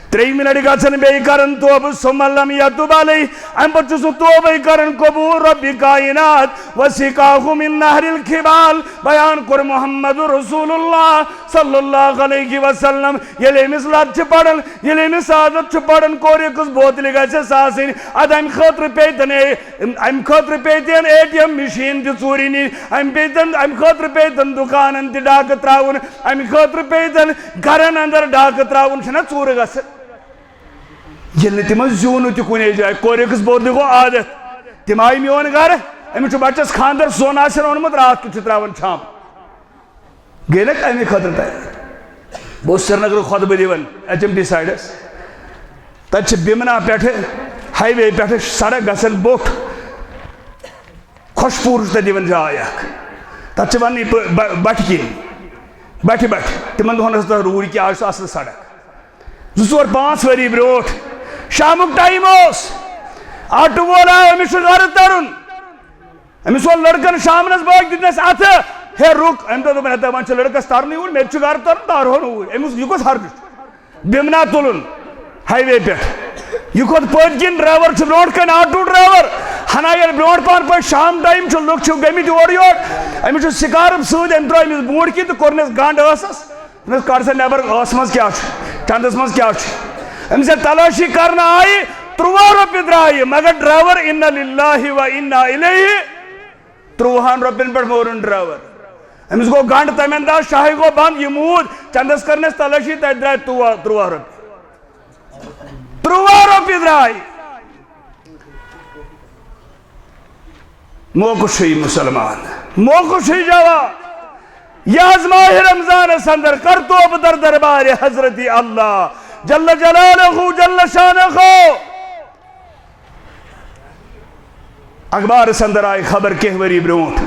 ترٛیٚیہِ منٹہِ گژھان بیٚیہِ کران توبہٕ، ثم لم یتب علیہ، امہِ پتہٕ چھُ سُہ توبے کران قبوٗل۔ رب کائنات، وسقاہ من نہر الکبال، بیان کوٚر محمد رسول اللہ صلی اللہ علیہ وسلم۔ ییٚلہِ أمِس لت چھِ پڑان، ییٚلہِ أمِس عادت چھُ پڑان، کورِ قٕصہٕ بوتلہِ گژھٮ۪س آسٕنۍ، ادٕ امہِ خٲطرٕ پیٚیہِ تن اے-، امہِ خٲطرٕ پیٚیہِ تن اے ٹی ایم مشین تہِ ژوٗرِ نِنۍ، امہِ پیٚیہِ تن، امہِ خٲطرٕ پیٚیہِ تن دُکانن تہِ ڈاکہٕ ترٛاوُن، امہِ خٲطرٕ پیٚیہِ تن گرن اندر ڈاکہٕ ترٛاوُن۔ چھُنہ ژوٗرٕ گژھان؟ ییٚلہِ نہٕ تِمن زیوٗن تہِ کُنے جایہِ، کورِ قٕصہٕ بوتلہِ گوٚو عادت، تِم آیہِ میون گرٕ، أمِس چھُ بچس خانٛدر، سۄن آسن اوٚنمُت، راتھ کیُتھ چھُ ترٛاوان چھانٛپ۔ گٔے نہ اَمے خٲطرٕ تیار۔ بہٕ اوسُس سرینگرٕ خۄطبہٕ دِوان ایچ ایم ٹی سایڈس۔ تَتہِ چھِ بِمنا پٮ۪ٹھٕ، ہاے وے پٮ۪ٹھٕ سڑک گژھان بوٚٹھ۔ خۄشپوٗر چھُ تَتہِ یِوان جاے اکھ۔ تَتھ چھِ وَنان یہِ بٔ-، بَ-، بَٹھٕ کِنۍ۔ بَٹھِ بَٹھِ۔ تِمن دۄہن ٲس تَتھ روٗڑ کہِ آز چھُ اَصٕل سڑک۔ زٕ، ژور، پانٛژھ ؤری برٛونٛٹھ شامُک ٹایم اوس۔ آٹوٗ وول آو، أمِس چھُ گرٕ تَرُن۔ أمِس ووٚن لٔڑکَن شامنَس بٲگۍ، دیُتنَس اَتھٕ، "ہے رُک۔" أمۍ دوٚپ، دوٚپُن، "ہتا وۄنۍ چھُ لٔڑکَس تَرنٕے اوٗرۍ، مےٚ تہِ چھُ گَرٕ تَرُن، تارہون اوٗرۍ۔ أمِس یہِ کُس حرجہِ چھُ؟" بِمنا تُلُن، ہاے وے پٮ۪ٹھ۔ یہِ کھوٚت پٔتۍ کِنۍ، ڈرٛایوَر چھُ برٛونٛٹھ کَنہِ، آٹوٗ ڈرٛایوَر۔ ہنا ییٚلہِ برٛونٛٹھ پَہَن پٔکۍ، شام ٹایم چھُ، لُکھ چھِ گٔمٕتۍ اورٕ یور۔ أمِس چھُ سِکارٕف سۭتۍ، أمۍ ترٛٲو أمِس بوٗٹھ کِنۍ تہٕ کوٚرنَس گنٛڈ ٲسَس۔ دوٚپنَس، "کَڑ سا نٮ۪بر ٲس منٛز کیٛاہ چھُ؟ چندَس منٛز کیٛاہ چھُ؟" أمِس ییٚلہِ تلٲشی کرنہٕ آیہِ، تُرٛواہ رۄپیہِ درٛایہِ، مگر ڈرایور اِنَّا لِلّٰہِ و اِنَّا اِلَیْہِ، تُرٛوَاہَن رۄپیَن پٮ۪ٹھ مورُن ڈرایور۔ أمِس گوٚو گنٛڈ تَمہِ انداز، شاہہِ گوٚو بنٛد، یہِ موٗد، چندَس کٔرنَس تلٲشی، تَتہِ درٛاے تُرٛواہ، تُرٛواہ رۄپیہِ۔ تُرٛواہ رۄپیہِ درٛاے۔ موقعہٕ چھُ یہِ مُسلمان، موقعہٕ چھُ یہِ جوان۔ یہِ آز ماہِ رمضانس اندر کرتوب در دربارِ حضرت اللہ جل جلالہ جل شانہ۔ اخبارس اندر آیہِ خبر کینٛہہ ؤری برونٛٹھ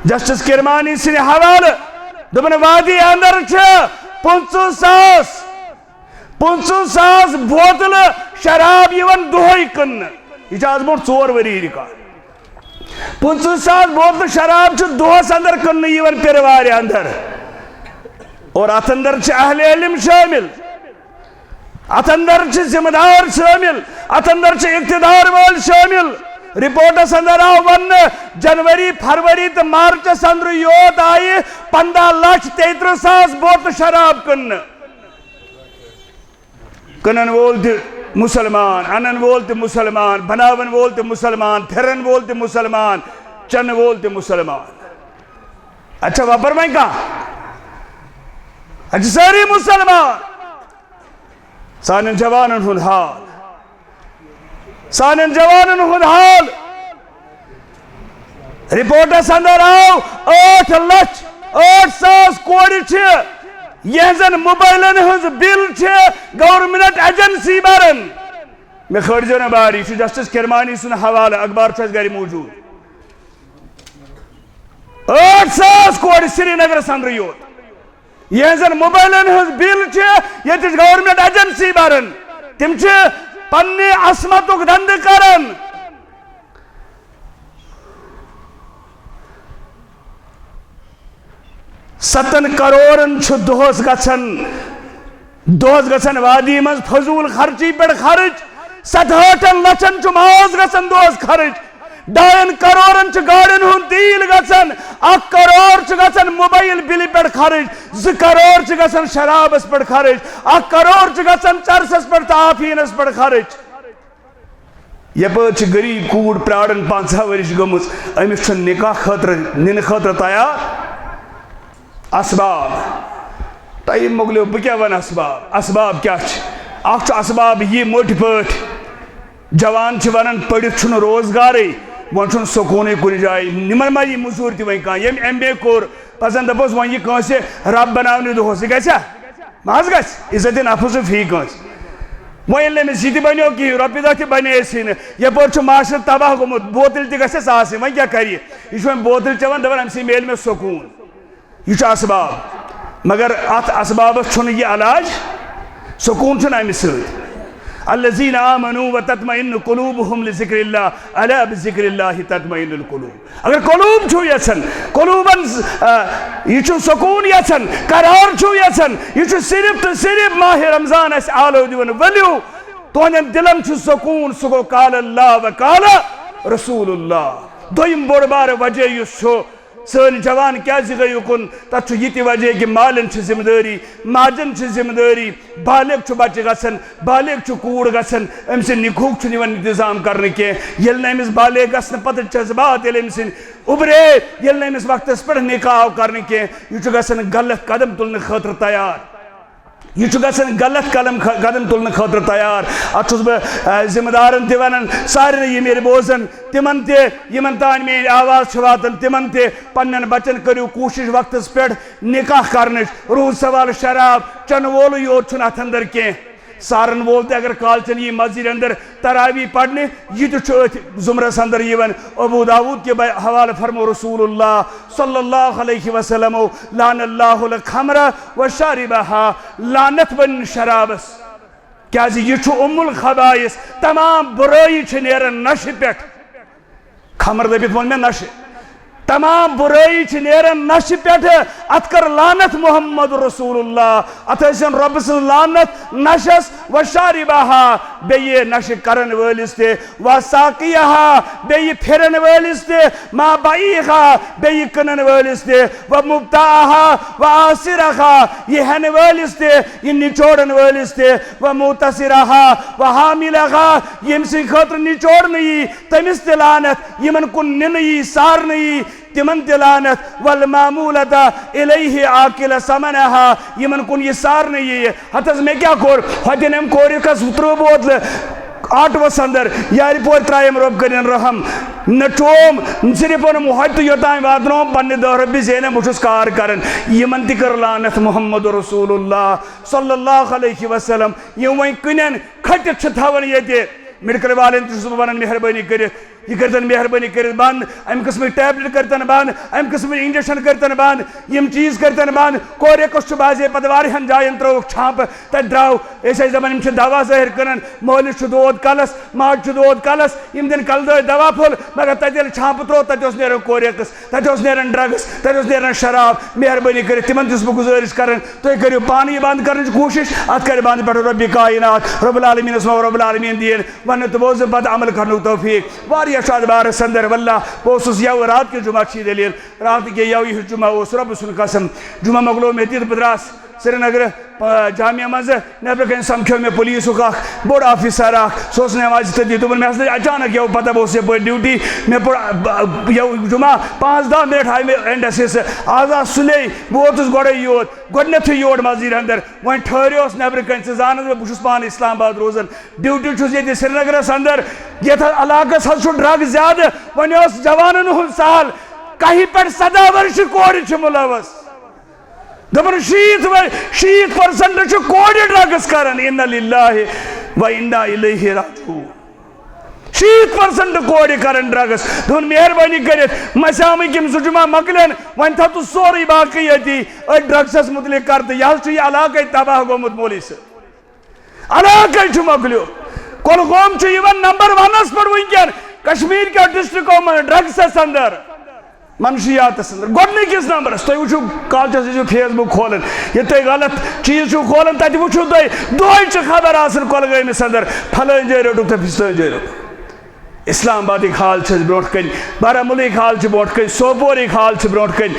جسٹس کرمانی سٕنٛدِ حوالہٕ، دوٚپُن، وادی اندر چھِ پٕنٛژٕہ ساس، پٕنٛژٕہ ساس بوتلہٕ شراب یِوان دۄہے کٕننہٕ۔ یہِ چھُ آز برونٛٹھ ژور ؤری ریکارڈ۔ پٕنٛژٕہ ساس بوتلہٕ شراب چھِ دۄہس اندر کٕننہٕ یِوان پیروارِ اندر۔ اور اتھ اندر چھِ اہل علم شٲمِل، اتھ اندر چھِ ذمہ دار شٲمِل، اتھ اندر چھِ اقتدار وٲلۍ شٲمِل۔ رپورٹس اندر آو وننہٕ، جنوری، فروری تہٕ مارچس اندرٕ یوت آیہِ پنٛداہ لچھ تیٚیہِ ترٕٛہ ساس بوتلہٕ شراب کٕننہٕ۔ کٕنن وول تہِ مسلمان، انن وول تہِ مسلمان، بناون وول تہِ مسلمان، پھرن وول تہِ مسلمان، چنہٕ وول تہِ مسلمان۔ اچھا، وۄپر وۄنۍ کانٛہہ؟ اَتہِ چھِ سٲری مسلمان۔ سانٮ۪ن جوانن ہُنٛد حال، سانٮ۪ن جوانن ہُنٛد حال۔ رپورٹس اندر آو، ٲٹھ لچھ ٲٹھ ساس کورِ چھِ، یِہنٛزن موبایلن ہٕنٛز بل چھِ گورنمنٹ ایجنسی بران۔ مےٚ کھٲلۍزیو نہٕ بار، یہِ چھُ جسٹس کرمانی سُنٛد حوالہٕ، اخبار چھُ اَسہِ گرِ موجود۔ ٲٹھ ساس کورِ سرینگرس اندرٕے یوت، یِہنٛزن موبایلن ہٕنٛز بل چھِ ییٚتِچ گورنمنٹ ایجنسی بران۔ تِم چھِ پننہِ عصمتُک دندٕ کران۔ ستن کرورن چھُ دۄہس گژھان، دۄہس گژھان وادی منٛز فضول خرچی پٮ۪ٹھ خرٕچ۔ ستہٲٹھن لچھن چھُ ماز گژھان دۄہس خرٕچ۔ ڈاین کرورن چھُ گاڑٮ۪ن ہُنٛد تیٖل گژھان۔ اکھ کرور چھُ گژھان موبایل بلہِ پٮ۪ٹھ خرٕچ۔ زٕ کرور چھُ گژھان شرابس پٮ۪ٹھ خرٕچ۔ اکھ کرور چھُ گژھان چرسس پٮ۪ٹھ تہٕ افیٖنس پٮ۪ٹھ خرٕچ۔ یپٲرۍ چھِ غریب کوٗر پراران، پنٛژاہ ؤرِش گٔمٕژ، أمِس چھُنہٕ نکاح خٲطرٕ نِنہٕ خٲطرٕ تیار۔ اسباب، ٹایم مۄکلیو، بہٕ کیٛاہ وَنہٕ اسباب؟ اسباب کیٛاہ چھِ؟ اکھ چھُ اسباب یہِ موٚٹۍ پٲٹھۍ، جوان چھِ وَنان پٔرِتھ چھُنہٕ روزگارٕے، وۄنۍ چھُنہٕ سکوٗنٕے کُنہِ جایہِ، یِمن ما یی مٔزوٗرۍ تہِ وۄنۍ کانٛہہ؟ ییٚمۍ ایم بی اے کوٚر، پَزَن دَپوس وۄنۍ یہِ کٲنٛسہِ رب بناونہِ دۄہس، یہِ گژھِ ہا؟ ما حظ گژھِ؟ عزت نفس چھُ فی کٲنٛسہِ۔ وۄنۍ ییٚلہِ أمِس یہِ تہِ بنیو کِہیٖنۍ، رۄپیہِ دہ تہِ بنے اَسہِ نہٕ، یپٲرۍ چھُ معاشرٕ تباہ گوٚمُت، بوتل تہِ گژھٮ۪س آسٕنۍ، وۄنۍ کیٛاہ کرِ؟ یہِ چھُ وۄنۍ بوتل چٮ۪وان، دَپان اَمہِ سۭتۍ میلہِ مےٚ سکوٗن۔ یہِ چھُ اسباب، مگر اَتھ اسبابس چھُنہٕ یہِ علاج، سکوٗن چھُنہٕ اَمہِ سۭتۍ۔ الذین آمنوا وتطمئن قلوبهم لذکر اللہ، الا بذکر اللہ تطمئن القلوب۔ اگر قلوب چھُو یژھان، قلوبن، آ، یہِ چھُ سکوٗن یژھان، قرار چھُو یژھان، یہِ چھُ صرف تہٕ صرف ماہِ رمضان اَسہِ آلو دِوان۔ ؤلِو، تُہنٛدٮ۪ن دِلن چھُ سکوٗن، سُہ گوٚو قال اللہ و قال رسول اللہ۔ دوٚیِم بوٚڑ بارٕ وجہ یُس چھُ، سٲنۍ جوان کیازِ گٔے اُکُن؟ تَتھ چھُ یہِ تہِ وجہ کہِ مالٮ۪ن چھِ ذمہٕ دٲری، ماجن چھِ ذمہٕ دٲری، بالغ چھُ بچہِ گژھان، بالغ چھُ کوٗر گژھان، أمۍ سٕنٛدِ نِکاحُک چھُنہٕ یِوان انتظام کرنہٕ کینٛہہ۔ ییٚلہِ نہٕ أمِس بالغ گژھنہٕ پتہٕ جذبات ییٚلہِ أمۍ سٕنٛدۍ اُبرے، ییٚلہِ نہٕ أمِس وقتس پٮ۪ٹھ نِکاح آو کرنہٕ کینٛہہ، یہِ چھُ گژھان غلط قدم تُلنہٕ خٲطرٕ تیار۔ یہِ چھُ گژھان غلط قلم خ-، قدم تُلنہٕ خٲطرٕ تیار۔ اَتھ چھُس بہٕ، آ، ذمہٕ دارن تہِ وَنان، سارنٕے یِم ییٚلہِ بوزن، تِمن تہِ، یِمن تام میٲنۍ آواز چھِ واتان، تِمن تہِ، پننٮ۪ن بچن کٔرِو کوٗشِش وقتس پٮ۪ٹھ نکاح کرنٕچ۔ روٗد سوال شراب چٮ۪نہٕ وولُے یوت چھُنہٕ اَتھ اندر کینٛہہ۔ سارن وول تہِ اگر کالچن یی مسجد اندر تراویح پرنہِ، یہِ تہِ چھُ أتھۍ زمرس اندر یِوان۔ ابو داود کہِ بہ-، حوالہٕ فرمو رسول اللہ صلی اللہ علیہ وسلم، لعن اللہ الخمر و شاربہا، لعنت بنن شرابس، کیازِ یہِ چھُ ام الخبائث، تمام برٲیی چھِ نیران نشہِ پٮ۪ٹھ۔ خمر دٔپِتھ ووٚن مےٚ نشہِ۔ تمام برٲیی چھِ نیران نشہِ پٮ۪ٹھٕ۔ اتھ کٔر لعنت محمد رسول اللہ۔ اتھ ٲسِن رۄبہٕ سٕنٛز لعنت نشس و شاربہا، بیٚیہِ نشہِ کرن وٲلِس تہِ، و ساقیہا، بیٚیہِ پھرن وٲلِس تہِ، ما بائعہا، بیٚیہِ کٕنن وٲلِس تہِ، و مبتاعہا و آسرہا، یہِ ہٮ۪نہٕ وٲلِس تہِ، یہِ نچوڑن وٲلِس تہِ، و معتصرہا و حاملہا، ییٚمہِ سٕنٛدِ خٲطرٕ نچوڑنہٕ یی، تٔمِس تہِ لعنت، یِمن کُن نِنہٕ یی، سارنہٕ یی، تِمن تہِ لعنت، والمامولۃ الیہ آکل ثمنہا، یِمن کُن یہِ سارنہٕ یی۔ ہتس مےٚ کیٛاہ کوٚر؟ ہۄتٮ۪ن أمۍ کورِ کس ترٕٛہ بوتلہٕ آٹوس اندر، یارِ پورِ ترٛایَم رۄب کٔرِن رحم۔ نہ چوم، صرف اوٚنُم ہوٚتہِ تہٕ یوٚتام واتنووُم، پننہِ دہ رۄپیہِ زینم، بہٕ چھُس کار کران۔ یِمن تہِ کٔر لعنت محمد رسول اللہ صلی اللہ علیہ وسلم۔ یِم وۄنۍ کٕنن کھٔٹِتھ چھِ تھاوان ییٚتہِ، میڈیکل والٮ۪ن تہِ چھُس بہٕ ونان، مہربٲنی کٔرِتھ یہِ کٔرۍتن، مہربٲنی کٔرِتھ بند، امہِ قٕسمٕکۍ ٹیبلٹ کٔرۍتن بند، امہِ قٕسمٕکۍ انجیکشن کٔرۍتن بند، یِم چیٖز کٔرۍتن بند۔ کوریکس چھُ بعضے پتہٕ واریاہن جاین ترٲوکھ چھانپہٕ، تتہِ درٛاو، أسۍ ٲسۍ دپان یِم چھِ دوا ظٲہر کٕنان، مٲلِس چھُ دود کلس، ماجہِ چھُ دود کلس، یِم دِن کلہٕ دٲدۍ دوا پھوٚل، مگر تتہِ ییٚلہِ چھانپہٕ ترٛوو، تتہِ اوس نیران کوریکس، تتہِ اوس نیران ڈرگس، تتہِ اوس نیران شراب۔ مہربٲنی کٔرِتھ تِمن تہِ چھُس بہٕ گُزٲرِش کران، تُہۍ کٔرِو پانہٕ یہِ بند کرنٕچ کوٗشِش، اتھ کرِ بند پٮ۪ٹھ رۄبِ کائنات، رۄب العالمیٖنس منٛگو رۄب العالمیٖن دِیِن وننہٕ تہٕ بوزنہٕ پتہٕ عمل کرنُک توفیٖق۔ واریاہ چھُ اتھ بارس اندر، واللہ بہٕ اوسُس یوٕ راتھ کہِ جمعہ چھِ یہِ دٔلیٖل، راتہٕ کہِ یوٕ یُس جمعہ اوس، رۄبہٕ سُنٛد قسم، جمعہ مۄکلوو مےٚ دِتھ، بہٕ درٛاس سرینگرٕ، آ، جامعہ منٛزٕ، نیٚبرٕ کنہِ سمکھیو مےٚ پولیسُک اکھ بوٚڑ آفیسر اکھ، سُہ اوس نمازِ تٔتی، دوٚپُن، مےٚ ہسا اچانک یوٕ پتہ، بہٕ اوسُس یپٲرۍ ڈیوٹی، مےٚ پوٚر، آ، ب-، یوٕ جمعہ پانٛژھ دہ منٹ آیہِ مےٚ اینڈس حصہٕ، آز آس سُلے، بہٕ ووتُس گۄڈے یور، گۄڈٕنیتھٕے یور مسجدِ اندر، وۄنۍ ٹھہریوس نیٚبرٕ کنہِ، ژٕ زانس بہٕ، بہٕ چھُس پانہٕ اسلام آباد روزان، ڈیوٹی چھُس ییٚتہِ سرینگرس اندر، یتھ علاقس حظ چھُ ڈرگ زیادٕ، وۄنۍ اوس جوانن ہُنٛد سہل، کاہہِ پٮ۪ٹھ سداہ ؤرشہِ کورِ چھِ مُلوث۔ دپان شیٖتھ و-، شیٖتھ پرسنٹ چھِ کورِ ڈرگس کران، انا للہ و انا الیہ راجعون۔ شیٖتھ پرسنٹ کورِ کران ڈرگس۔ دوٚپُن مہربٲنی کٔرِتھ، مسہِ آمٕتۍ یِم زٕ جمعہ مۄکلن، وۄنۍ تھاو ژٕ سورُے باقٕے ییٚتی، أتھۍ ڈرگسس متعلق کر تہٕ یہِ حظ چھُ یہِ علاقے تباہ گوٚمُت مولوی صٲب۔ علاقے چھُ مۄکلیو۔ کۄلگوم چھُ یِوان نمبر ونس پٮ۪ٹھ وٕنکیٚن کشمیر کیو ڈسٹرکو منٛز ڈرگسس اندر، منشیاتس اندر گۄڈٕنِکِس نمبرس۔ تُہۍ وٕچھِو کالچس ٲسِو فیس بُک کھولان، ییٚلہِ تُہۍ غلط چیٖز چھِو کھولان، تتہِ وٕچھِو تُہۍ دۄہے چھِ خبر آسان کۄلگٲمِس اندر، فلٲنۍ جایہِ روٚٹُکھ تہٕ فستٲنۍ جایہِ روٚٹُکھ۔ اسلام آبادٕکۍ حال چھِ اَسہِ برونٛٹھ کَنہِ، بارہمولہٕکۍ حال چھِ برونٛٹھ کَنہِ، سوپورٕکۍ حال چھِ برونٛٹھ کَنہِ۔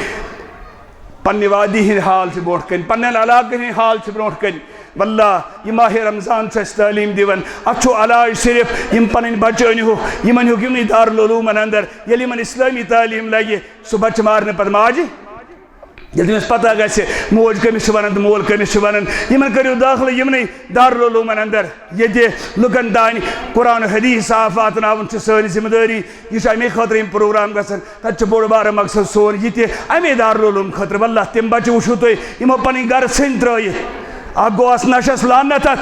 پننہِ وادی ہٕنٛدۍ حال چھِ برونٛٹھ کَنہِ، پننٮ۪ن علاقن ہٕنٛدۍ حال چھِ برونٛٹھ کَنہِ۔ واللہ، یہِ ماہِ رمضان چھُ اَسہِ تعلیٖم دِوان، اَتھ چھُ علاج صرف یِم پنٕنۍ بچہٕ أنۍہوکھ، یِم أنۍہوکھ یِمنٕے دارالعلومن اندر، ییٚلہِ یِمن اسلٲمی تعلیٖم لگہِ، سُہ بچہٕ مارنہٕ پتہٕ ماجہِ، ییٚلہِ تٔمِس پتہ گژھِ موج کٔمِس چھِ ونان تہٕ مول کٔمِس چھِ ونان، یِمن کٔرِو دٲخلہٕ یِمنٕے دارالعلومن اندر، ییٚتہِ لُکن تانۍ قرآن و حدیث صاف واتناوُن چھِ سٲنۍ ذمہٕ دٲری۔ یہِ چھُ اَمے خٲطرٕ یِم پروگرام گژھان۔ تَتہِ چھُ بوٚڑ بارٕ مقصد سون یہِ تہِ، اَمے دارالعلوم خٲطرٕ۔ واللہ، تِم بچہٕ وٕچھِو تُہۍ، یِمو پنٕنۍ گرٕ ژھٕنۍ ترٲیِتھ۔ اکھ گوٚو اَتھ نشس لعنت اکھ،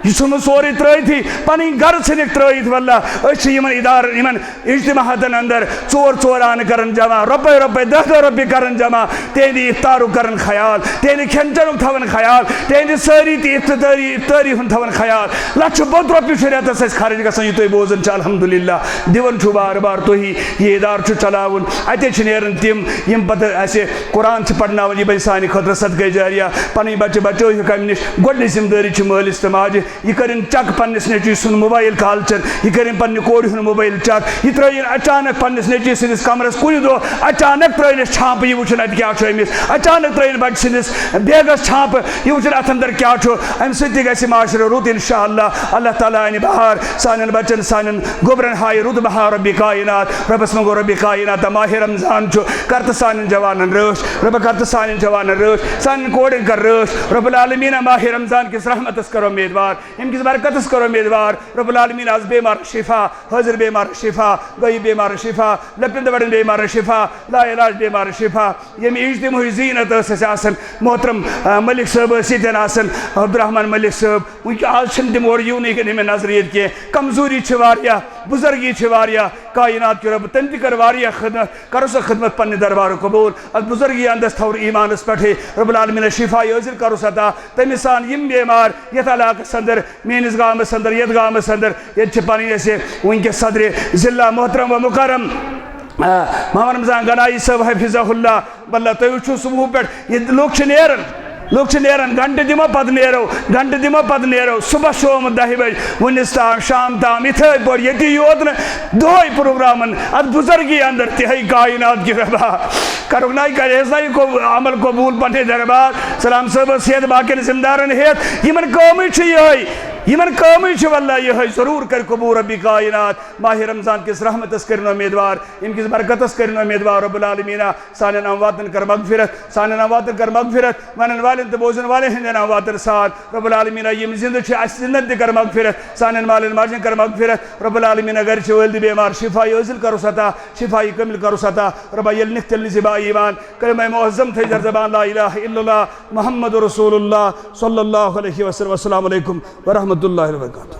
یہِ ژھُنُن سورُے ترٲیتھٕے، پنٕنۍ گرٕ ژھٕنِکھ ترٲیِتھ۔ واللہ، أسۍ چھِ یِمن ادارن، یِمن اجتماعاتن اندر ژور ژور آنہٕ کران جمع، رۄپے رۄپے، دہ دہ رۄپیہِ کران جمع، تِہنٛدِ افطارُک کران خیال، تِہنٛدِ کھٮ۪ن چٮ۪نُک تھاوان خیال، تِہنٛدِ سٲری تہِ افطاری، افطاری ہُنٛد تھاوان خیال۔ لچھِ بوٚد رۄپیہِ چھُ رٮ۪تس اَسہِ خرٕچ گژھان، یہِ تُہۍ بوزان چھِ، الحمدللہ، دِوان چھُ بار بار تُہی، یہِ ادارٕ چھُ چلاوُن۔ اتے چھِ نیران تِم، یِم پتہٕ اَسہِ قرآن چھِ پرناوان، یہِ بنہِ سانہِ خٲطرٕ صدقے جاریہ۔ پنٕنۍ بچہِ بچٲوہُکھ امہِ نِش۔ گۄڈٕنِچ ذمہٕ دٲری چھِ مٲلِس تہٕ ماجہِ، یہِ کٔرِن چیک پننِس نیٚچوِۍ سُنٛد موبایل کالچن، یہِ کٔرِن پننہِ کورِ ہُنٛد موبایل چیک، یہِ ترٲیِن اچانک پننِس نیٚچوِۍ سٕنٛدِس کمرس کُنہِ دۄہ، اچانک ترٲیِنس چھانپہٕ، یہِ وٕچھِن اتہِ کیٛاہ چھُ أمِس، اچانک ترٲیِن بچہِ سٕنٛدِس بیگس چھانپہٕ، یہِ وٕچھِن اتھ اندر کیٛاہ چھُ۔ امہِ سۭتۍ تہِ گژھِ معاشرٕ رُت انشاءاللہ۔ اللہ تعالیٰ انہِ بہار سانٮ۪ن بچن، سانٮ۪ن گوٚبرن ہایہِ رُت بہار۔ رۄبِ کائنات، رۄبس منٛگو رۄبِ کائنات، ماہِ رمضان چھُ، کر تہٕ سانٮ۪ن جوانن رٲچھ، رۄبہ کر تہٕ سانٮ۪ن جوانن رٲچھ، سانٮ۪ن کورٮ۪ن کر رٲچھ۔ رۄب العالمیٖن ماہِ رمضان کِس رحمتس کرو امیدوار۔ ییٚمہِ کِس برکتس کرو امیدوار۔ رۄب العالمیٖن، از بیمار شفا، حٲضِر بیمار شفا، غٲیب بیمار شفا، لۄکٹٮ۪ن تہٕ بڑٮ۪ن بیمار شفا، لا علاج بیمار شفا۔ ییٚمہِ اجتماعٕچ زیٖنت ٲس اَسہِ آسان، محترم، آ، ملک صٲب ٲسۍ ییٚتٮ۪ن آسان، عبدالرحمان ملک صٲب۔ وٕنکیٚن آز چھِنہٕ تِم اورٕ یِونٕے، یِنہٕ مےٚ نظرِ ییٚتہِ کینٛہہ۔ کمزوری چھِ واریاہ، بُزرگی چھِ واریاہ۔ کائنات کہِ رۄبہٕ، تٔمۍ تہِ کٔر واریاہ خدمت، کرو سا خدمت پننہِ دربارٕ قبول۔ اتھ بُزرگی اندس تھاوُن ایمانس پٮ۪ٹھٕے۔ رۄب العالمیٖنس شفا عٲضِر کرو سا عطا۔ تٔمِس سان یِم بیمار یتھ علاقس اندر، میٲنِس گامس اندر، یتھ گامس اندر، ییٚتہِ چھِ پنٕنۍ اَسہِ وٕنکیٚس صدرِ ضلع محترم و مکرم، آ، محمد رمضان گنایی صٲب حفظہ اللہ۔ واللہ، تُہۍ وٕچھِو صبحہٕ پٮ۪ٹھ ییٚتہِ لُکھ چھِ نیران، لُکھ چھِ نیران، گھنٹہٕ دِمو پتہٕ نیرو، گھنٹہٕ دِمو پتہٕ نیرو، صبح شام دَہہِ بجہِ، وُنِس تام، شام تام، یِتھَے پٲٹھۍ، ییٚتی یوت نہٕ، دۄہَے پروگرامن، اتھ بُزرگی اندر تہِ ہے کائنات کہِ رۄبا۔ کرُکھ نہ، کرِ ہے نہ یہِ قب-، عمل قبول پننہِ دربار۔ سلام صٲبس ہٮ۪تھ، باقین ذمہٕ دارن ہٮ۪تھ، یِمن کٲمٕے چھِ یِہوٚے۔ یمن کامٕے چھِ واللہ یہے، ضرور کرِ قبول ربِ کائنات۔ ماہِ رمضان کِس رحمتس کٔرِن امیدوار، امہِ کِس برکتس کٔرِن امیدوار رب العالمیٖنہ۔ سانٮ۪ن امواتن کر مغفرت، سانٮ۪ن امواتن کر مغفرت، ونن والٮ۪ن تہٕ بوزن والٮ۪ن ہٕنٛدٮ۪ن امواتن سان۔ رب العالمیٖنہ، یِم زندٕ چھِ، اسہِ زندن تہِ کر مغفرت، سانٮ۪ن مالٮ۪ن ماجٮ۪ن کر مغفرت۔ رب العالمیٖنہ، گرِ چھِ وٲلۍ تہِ بیمار، شفایہِ عاجل کرُس عطا، شفایہِ کامل کرُس عطا۔ ربا، ییٚلہِ نِکھ تیٚلہِ نِزِ با ایمان، کلمہ معظم تھٲیزٮ۪ن زبان، لا الہ الا اللہ محمد رسول اللہ صلی اللہ علیہ وسلم۔ السلام علیکم ورحمۃ اللہ وبرکاتہ۔